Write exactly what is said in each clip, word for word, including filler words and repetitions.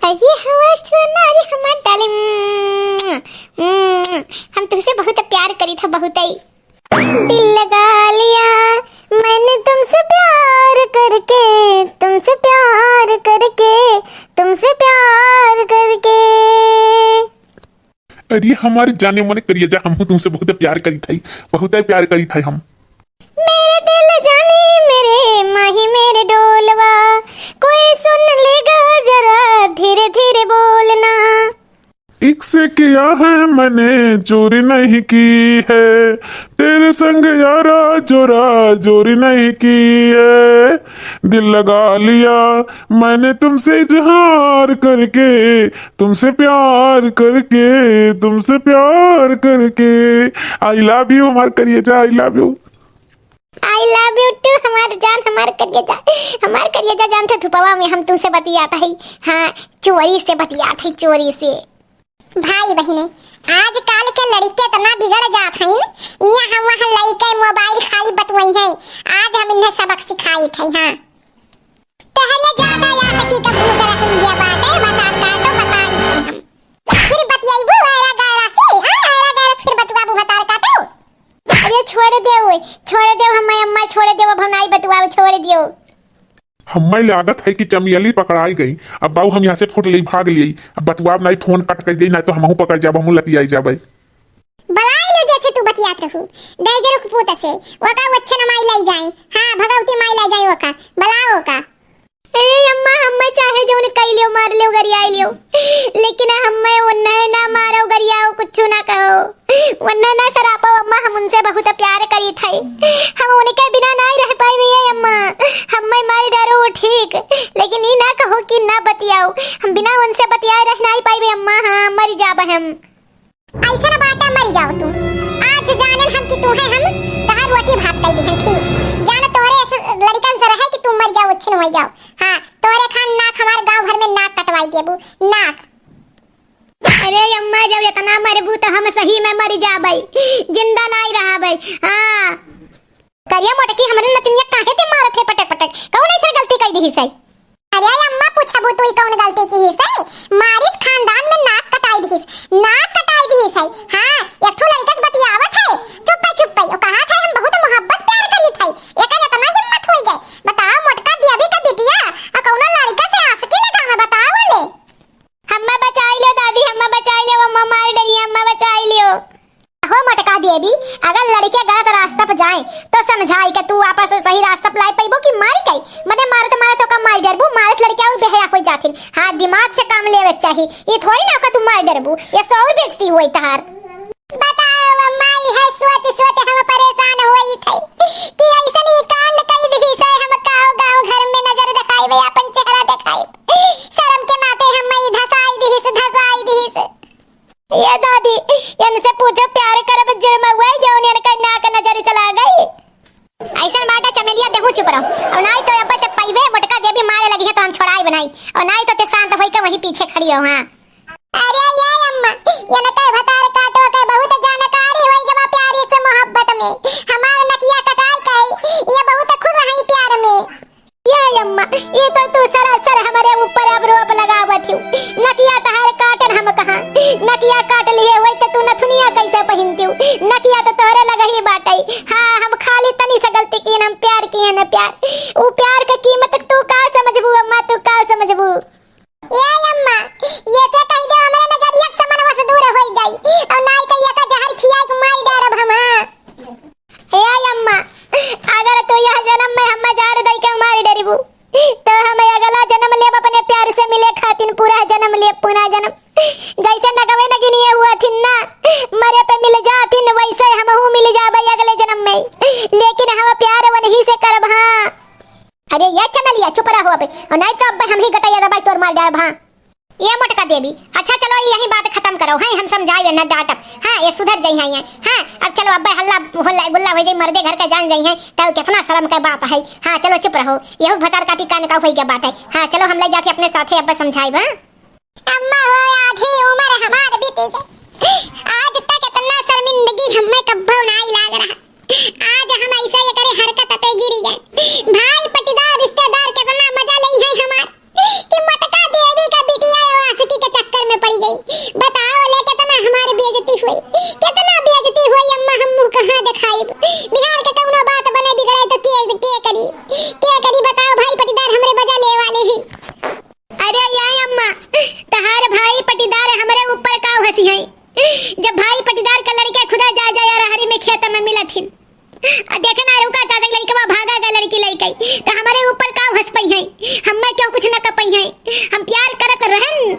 अरे हमार सोना, अरे हमार darling, हम तुमसे बहुत प्यार करी था, बहुत ही। दिल लगा लिया मैंने तुमसे प्यार करके, तुमसे प्यार करके, तुमसे प्यार करके। अरे हमार जाने मन करिया जा, हमहू तुमसे बहुत प्यार करी थाई, बहुत प्यार करी थाई हम। मेरे दिल जाने मेरे माही मेरे डोलवा, कोई सुन लेगा जरा धीरे धीरे बोलना। इश्क किया है मैंने चोरी नहीं की है, तेरे संग यारा जोरा जोरी नहीं की है। दिल लगा लिया मैंने तुमसे इजहार करके, तुमसे प्यार करके, तुमसे प्यार करके। I love you हमार करिया जा, I love you। I love you too हमार जान, हमार करिया जा, हमार करिया जा। जान थे धुपवा में हम तुमसे बतियात है, हाँ, चोरी से बतियात है, चोरी से। भाई बहिने, आजकाल के लड़िके एतना बिगड़ जात हइन, इहाँ हम वहाँ लइके मोबाइल खाली बतुअइहैं। आज हम इन्हें सबक सिखाइत है। हाँ, तहरे ज्यादा याद की के भूत रख लिया बाटे, बतार काटो, बतार के हम। फिर बतियाइबू ऐरा गैरा से, हाँ, ऐरा गैरा से फिर बतुआबू बतार काटो। अरे छोड़ देउ, छोड़ देउ, हम अम्मा छोड़ देउ, अब हम नाई बतुआब, छोड़ देउ। हम्मै लागत है कि चमेली पकड़ाई गई। अब बाऊ हम यहाँ से फुट लेई, भाग लेई। अब बतुआब नाई, फोन कट कर देई, नाई तो हमहू पकड़ जाब, हमहू लतियाई जाबै। बलाई लो जैसे तू बतियात रहू। दहिजरू के पूत से, ओका वच्छन माई लाई जाए। हाँ, भगवती माई लाई जाए ओका। बलाओ ओका। अरे अम्मा, हम्मै चाहे जौन कई लियो, मार लियो, गरियाई लियो, लेकिन हम्मै उन्हें ना मारो, गरियाओ, कुछ ना कहो। वरना ना सरापो अम्मा, हम उनसे बहुत प्यार करी थे, हम उनके बिना नाई रह पाइबे ये अम्मा। हम्मै मारी डारो ठीक, लेकिन ई ना कहो कि ना बतियाओ, हम बिना उनसे बतियाए रह नाई पाइबे अम्मा। हाँ, मरी जाब हम। ऐसन बाटा मरी जाओ तू। आज जानन हम कि तू है हम तहार रोटी भात कई दिहन ठीक। जान तोहरे ऐसे लड़िकन से रहे कि तू मर जाओ, उच्छिन हो जाओ। हाँ, तोहरे खान नाक हमार गाँव भर में नाक कटवाई देबू, नाक। अरे अम्मा, जब इतना मरबू तो हम सही में मर जाबै, जिंदा नाई रहबै। हाँ। करिया मोटकी, हमरे नतिनिया काहे ते मारत है पटक पटक? कौन ऐसन गलती कई दिहिस है? अरे अम्मा, पूछबू तू ई कौन गलती किहिस है? मारिस खानदान में नाक कटाई दिहिस, नाक कटाई दिहिस है। हाँ, एक ठो लड़िका से बतियावत है, चुप्पे चुप्पे, ओ कहत है हम बहुत मोहब्बत प्यार करीत है, एकर इतना हिम्मत होई गए। बताओ मोटका देवी का बिटिया, आ कौनो लड़िका से आशिकी लगावे, बताओ ले। हम्मा बचाई लो दादी, हम्मा बचाई लो, अम्मा मार डरी, अम्मा बचाई लो। हो मोटका देवी, अगर लड़िके गलत रास्ता पर जाए तो समझाई के तू वापस सही रास्ता पर लाई पइबो कि मारी के? मने मारत मारत ओका मार डरबू, मारे से लड़िके और बेहया हो जाथिन। हाँ, दिमाग से काम लेवे के चाही, ये थोड़ी ना ओका तू मार डरबू, ये से और बेइज्जती होई तहार। बताओ अम्मा, यह सोच सोच हम परेशान होई थे कि ऐसन ही कांड कई दिहिस है, हम गाँव गाँव घर में नजर दिखाई, अपन चेहरा दिखाई। शर्म के मारे हम ई धसाई दिहिस, धसाई दिहिस। ये दादी, इनसे पूछो प्यार करब जुर्म हुआ है, जौन इनका नाक नजर चला गई। ऐसन बाटे चमेलिया, देहू चुप रहो। और नाई तो अब ते पइबे मोटका देवी मारे लगी है तो हम छोड़ाई बनाई। और नाई तो ते शांत होई के वहीं पीछे खड़ी हो। हाँ। अरे ये अम्मा, इनके भतार काटो के बहुत जानकारी होई गवा प्यारी से मोहब्बत में। हमार नकिया कटाई के, ये बहुत खुश हैं प्यार में। ये अम्मा, ये तो तू सरासर हमरे ऊपर आरोप लगावत हू। नकिया तहार काटन हम कहाँ? नकिया काट लिहे होई तो तू नथुनिया कैसे पहिनती हू? नकिया तो तोहरे लगही बाटई। हाँ, हम खाली तनी से गलती किहन, हम प्यार किहन, प्यार। ऊ प्यार के कीमत तू का समझबू अम्मा, तू का समझबू? ये अम्मा, ये से कह दे हमरे नजरिया के समनवा से दूर होई जाई। और नाई तो ये का जहर खियाई के मार डारब हम, हाँ। हे अम्मा, अगर तू यह जन्म में हम्मा जान दई के मार डरबू, तो हम अगला जन्म लेब अपने प्यार से मिले खातिन, पूरा जन्म लेब, पूरा जन्म। जैसे नगवे नगिनिया हुआ थिन ना, मरे पे मिल जाथिन, वैसे हमहू मिल जाबे अगले जन्म में, लेकिन हम प्यार वनही से करब। हाँ। अरे ये चमेलिया, चुप रहो अबे, और नाई तो अबे हम ही गटैया दबाई तोर मार डारब। हाँ। ये मोटका देवी, अच्छा चलो, यही बात खतम करो, हैं, हम समझाए ना डांटब, हाँ, ये सुधर जाई हैं, हैं, हाँ, अब चलो, अब हल्ला होल्ला गुल्ला हो जाई, मर्दे घर के जान जाई हैं, तो कितना शर्म के बात है, हाँ, चलो चुप रहो, यहू भतार काटी कान का होई गया बात है, हाँ, चलो हम ले जाके अपने साथे अब समझाए, हाँ। अम्मा हो, आधी उम्र हमार बीती गई, आज तक इतना शर्मिंदगी हमें कब्बो नाई लाग रहा, आज हम ऐसे ये करे हरकत पे गिरी गए, भाई पटीदार रिश्तेदार कितना मजा ले हैं हमार, कि मोटका देवी का बिटिया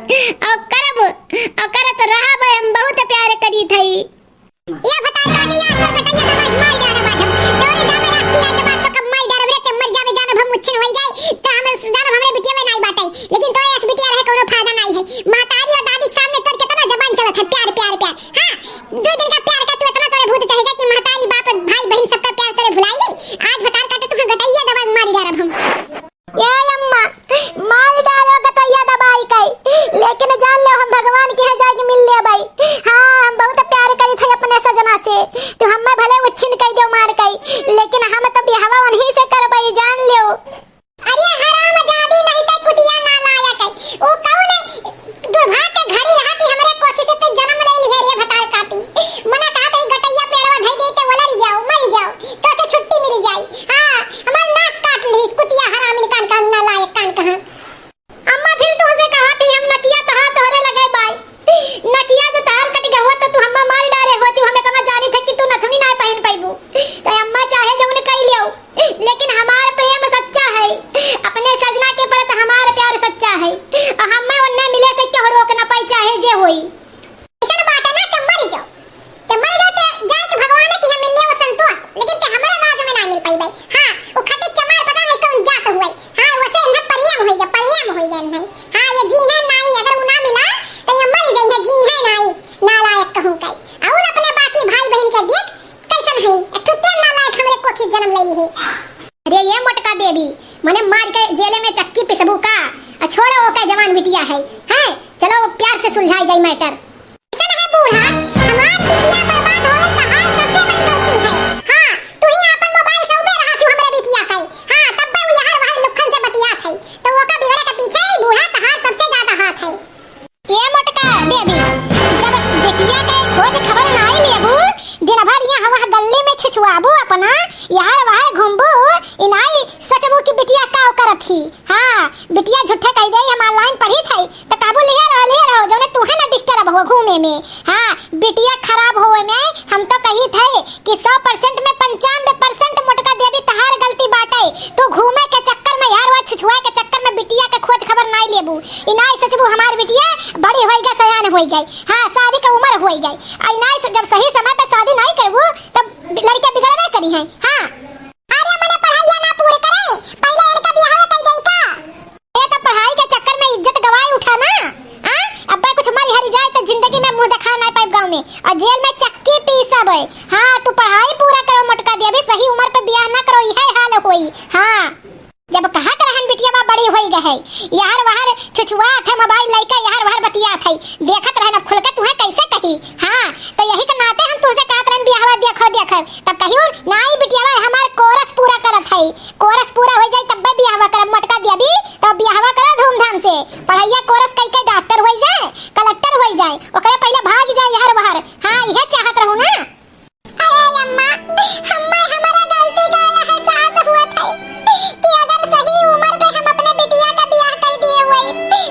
और करब, और करत रहब, हम बहुत प्यार करीत हई। ए भतार काटी, आज तोर कटैया दबाई मार डारब आज हम। तोरे जाने आज की आज बात तो कब मार डारब रे, ते मर जाबे जानब हम मुच्छिन होई गई, तो हम जानब हमरे बिटिया में नाई बाटे। लेकिन तोरे अस बिटिया रहे कोनो फायदा नाई है। महतारी और दादी के सामने तोर कितना जबान चलत है, प्यार, प्यार, प्यार। हाँ, दो दिन का प्यार का तू इतना तोरे भूत चढ़ेगा कि महतारी, बाप, भाई, बहन सबका प्यार तोरे भुलाई गई। आज भतार काटे तुहे गटैया दबाई मार डारब हम। ए अम्मा, मार डालो गटैया दबाई के, लेकिन जान लो हम भगवान के यहाँ जाके मिल लेबै। हाँ, हम बहुत प्यार करी थे अपने सजना से। तू हमें भले उच्छिन कह दो मार के, लेकिन हम तो बियाहवा उन्हीं से करबै, जान लो। अरे हरामजादी नहीं ते कुतिया नालायक है। ओ कौन है? दुर्भाग्य के घड़ी रहा कि हमरे कोखी से ते जन्म ले लिहे रे भतार काटी। मना कहा ते गटैया पेड़वा धई देते, वलर जाओ, मर जाओ, तो से छुट्टी मिल जाई। हाँ, हमार नाक काट लिहिस कुतिया हरामिन कान का नालायक कान कहाँ। अम्मा फिर तुहसे कहा थी हम नकिया तहार तोहरे लगे बाई। नकिया जो तहार कट गवा तो तू हम्मा मार डारे होती, हम इतना जानी थे कि तू नथुनी ना पहन पैबू। तो अम्मा चाहे जौन कई लियो, लेकिन हमार प्रेम सच्चा है, अपने सजना के प्रति हमार प्यार सच्चा है, और हमें उन्हें मिले से क्यों रोक ना पाई, चाहे जे होई। ऐसन बात है ना कि मर जाओ, ते मर जाओ, ते जाए के भगवान के यहाँ मिल ले वो संतोष, लेकिन ते हमारे राज में ना मिल पाई भाई। हाँ, वो खटे चमार पता नहीं कौन जात हुए। हाँ, वैसे इन्हें परियम होई गया, परियम होई गया इन्हें। हाँ, ये जी है नाई, अगर वो ना मिला, तो ये मर गई है, जी है नाई, नालायक कहूँ का। और अपने बाकी भाई बहन के देख, कैसन है, एक ठो तेल ना लायक हमरे कोखी जन्म लेई है। अरे ये मोटका देवी, मने मार के जेले में चक्की पिसबू का? आ छोड़ो ओके, जवान बिटिया है, हैं? चलो प्यार से सुलझाई जाई matter। कैसन है बूढ़ा, हमार बिटिया बर्बाद हो गई, तहार सबसे बड़ी गलती है। हाँ, तू ही आपन mobile से उबे रहा तू हमरे बिटिया के। हाँ, तब वो यार वहर लुखन से बतियात है, तो ओका बिगड़े के पीछे ही बूढ़ा तहार सबसे ज्यादा हाथ है। ए मोटका देवी, जब बिटिया के खोज खबर नाई लेबू, दिन भर यहाँ वहाँ गल्ली में छिछुआबू अपना, यार वार घूमबू, इनाई सचबू कि बिटिया का करत ही। हाँ, बिटिया झूठे कह दे, हम online पढ़ी थे, तो काबू लिहे रहो, लिहे रहो, जौने तुहे ना disturb हो घूमे में। हाँ, बिटिया खराब होवे में हम तो कही थे, कि सौ percent में पंचानबे percent मोटका देवी तहार गलती बाटे। तू घूमे के चक्कर में, यार वा छिछुआए के चक्कर में बिटिया के खोज खबर नाई लेबू। इनाई सचबू हमार बिटिया बड़ी होई गई, सयान होई गई। हाँ, शादी के उम्र होई गई। आ इनाई से जब सही समय पे शादी नाई करबू, तब लड़के बिगड़बे करी हैं। हाँ। अरे मने पढ़ाइया ना पूरे करे, पहले इनका बियाह कर दे का? ए तो पढ़ाई के चक्कर में इज्जत गवाई उठा ना, हाँ? अब्बे कुछ मरी हरी जाए तो जिंदगी में मुंह देखा ना पाइब गाँव में, और जेल में चक्की पीसब। हाँ, तू पढ़ाई पूरा करो मोटका देवी, सही उम्र पे बियाह ना करो, यह हाल होई। हाँ, जब कहत रहन बिटिया बा बड़ी होई गए है, यार वाहर छुछुआ थे mobile लइके यार वाहर बतियात है, देखत रहन अब खुल के तुहे कैसे कही। हाँ, तो यही के नाते हम तुहसे कहत रहन बियाहवा देखो देखो, तब कहियो नाई बिटिया बा हमार course पूरा करत है, course पूरा हो जाई तब्बे बियाहवा करब मोटका देवी, तब बियाहवा करो धूमधाम से। पढ़ैया course कई के doctor होई जाए, collector होई जाए, ओकरे पहिले भाग जाए यहर वहर। हाँ, इहे चाहत रहू ना। अरे अम्मा, हम्मे हमारा गलती का एहसास हुआ था कि अगर सही उम्र पे हम अपने बिटिया का बियाह कर दिए हुए,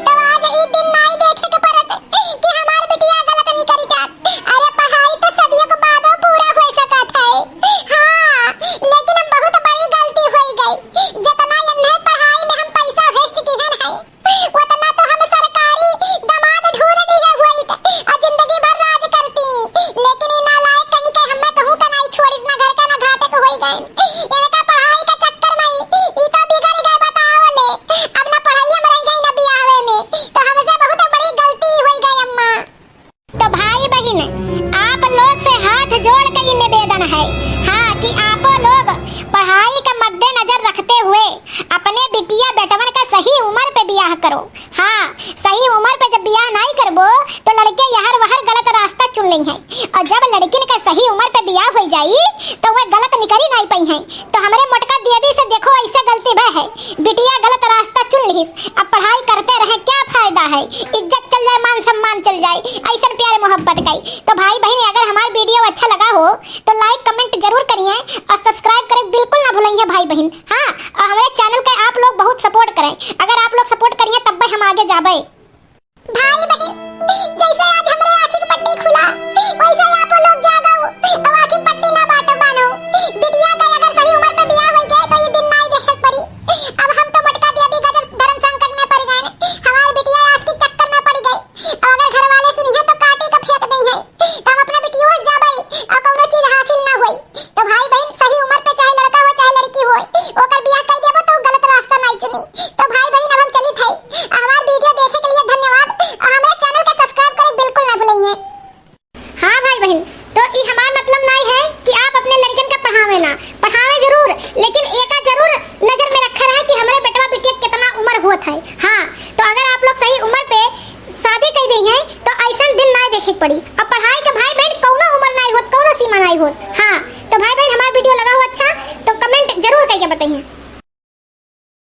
तो आज ई दिन नाई देखे के पड़त कि हमार बिटिया गलत निकल जात। अरे पढ़ाई तो सदियों के बादो पूरा हो सकत है। हाँ, लेकिन हम बहुत बड़ी गलती होई गई। जितना एन्हे पढ़ाई में हम पैसा waste किहन है, उतना तो हम सरकारी दामाद ढूंढ लिए हुई और जिंदगी भर राज करती। लेकिन ई नालायक कहीं के हमें कहूँ का नहीं छोड़िस, ना घर का ना घाट के होई गए। इनका पढ़ाई के चक्कर में ई, ई तो बिगड़ गए बताओ ले। अब ना पढ़ाई में रह गई ना बियाहे में, तो हमसे बहुत बड़ी गलती होई गई अम्मा। तो भाई बहिन, आप लोग से हाथ जोड़ के ये निवेदन है, हाँ, कि आपो लोग पढ़ाई का मद्देनजर रखते हुए अपने बिटिया बेटवन का सही उम्र पे बियाह करो। हाँ, सही उम्र पे जब बियाह नाई करबो, तो लड़के यहर वहर गलत रास्ता चुन लेइहैं। और जब लड़किन का सही उम्र पे बियाह होई जाई, तो वह गलत निकरी नाई पइहैं। तो हमरे मोटका देवी से देखो, ऐसे गलती भय है, बिटिया गलत रास्ता चुन लिहिस, अब पढ़ाई करते रहे, क्या फायदा है, इज्जत चल जाए, मान सम्मान चल जाए, ऐसन प्यार मोहब्बत का। तो भाई बहिन, अगर हमार video अच्छा लगा हो, तो like comment जरूर करिए और subscribe करे बिल्कुल ना भूलिए भाई बहिन। हाँ, और हमरे channel के आप लोग बहुत support करें, अगर आप लोग support करिए तब्बे हम आगे जाबे। भाई बहिन, जैसे आज हमरे आँखी के पट्टी खुला, वैसे ही आपो लोग जागो, अब आँखी के पट्टी ना बाटो बानो। बिटिया का अगर सही उम्र पे बियाह होई गए तो ये दिन नाई देखे के पड़ी। अब हम तो मोटका देवी गजब धर्म संकट में पड़ गए, हमार बिटिया आज के चक्कर में पड़ गई। पड़ी। अब पढ़ाई के भाई बहन कौनो उम्र नाई होत, कौनो सीमा नाई होत। हाँ, तो भाई बहन हमार video लगा हो अच्छा तो comment जरूर करके बताइए।